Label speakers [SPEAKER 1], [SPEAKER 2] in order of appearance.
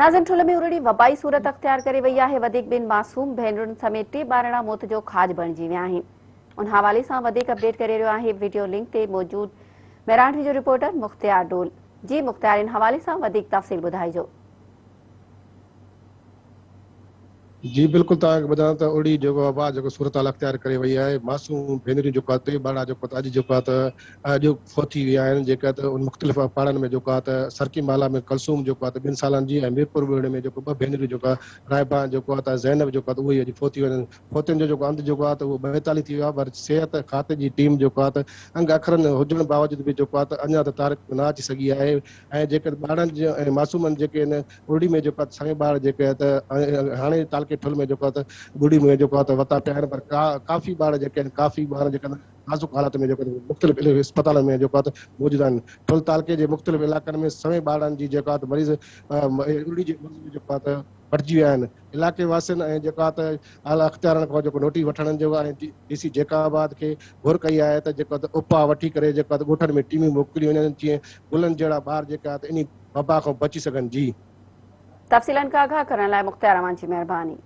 [SPEAKER 1] ناظرين ٺل ۾ ارڙي وبائي صورت اختيار ڪري وئي آهي، وڌيڪ ٻن معصوم ڀينرن سميت ٽي ٻارڙا موت جو کاڄ بڻجي ويا آهن. ان حوالي سان وڌيڪ اپڊيٽ ڪري رهيو آهي وڊيو لنڪ تي موجود ميرانٺي جو رپورٽر مختيار ڊول. جي مختيار ان حوالي سان وڌيڪ تفصيل ٻڌائجو.
[SPEAKER 2] جي بلڪل توهان کي ٻڌايان ته اهڙي جيڪو وبا جيڪو صورتحال اختيار ڪري وئي آهي معصوم ڀينريون جيڪو آهي ٽي ٻارڙا جيڪو اڄ جيڪو آهي ته اڄ فوت ٿي ويا آهن جيڪا ته ان مختلف پاڙن ۾ جيڪو آهي ته سرڪي محلا ۾ ڪلثوم جيڪو آهي ته ٻن سالن جي ۽ ميرپور ٻوهيڙي ۾ جيڪو ٻه ڀينريون جيڪو آهي رائبان جيڪو آهي ته زينب جيڪو آهي ته اهي اڄ فوت ٿي ويا آهن فوتين جو جيڪو انڌ جيڪو آهي ته اهو 42 ٿي ويو آهي پر صحت کاتي جي ٽيم جيڪو آهي ته انگ اکرن هجڻ باوجود به جيڪو آهي ته اڃا ته تارڪ نه اچي سگهي آهي ۽ جيڪي ٻارڙن ۽ معصومن جيڪي ان ٻرڙي ۾ جيڪو آهي سوين ٻار جيڪي آهي ته هاڻي تعلقي ٺل ۾ جيڪو آهي ته ٻرڙي ۾ جيڪو آهي ته وتا پيا آهن پر ڪافي ٻار جيڪي آهن ڪافي ٻار جيڪي آهن نازڪ حالت ۾ جيڪو مختلف اسپتالن ۾ جيڪو آهي ته موجود آهن ٺل تعلقي جي مختلف علائقن ۾ سوين ٻارڙن جي جيڪو آهي ته مريض ٻرڙي جي مرض ۾ جيڪو آهي ته وٺجي ويا آهن علائقي واسين ۽ جيڪو آهي ته اعليٰ اختيارن کان جيڪو نوٽيس وٺڻ جو ۽ ڊي سي جيڪب آباد کي گهر ڪئي آهي ته جيڪو آهي ته اپاء وٺي ڪري جيڪو آهي ته ڳوٺن ۾ ٽيمون موڪليون وڃن جيئن گلن جهڙا ٻار جيڪا آهي ته انهي وبا کان بچي سگهن جي.
[SPEAKER 1] تفصيلن کان آگاهه ڪرڻ لاء مختيار اوهان جي مهرباني.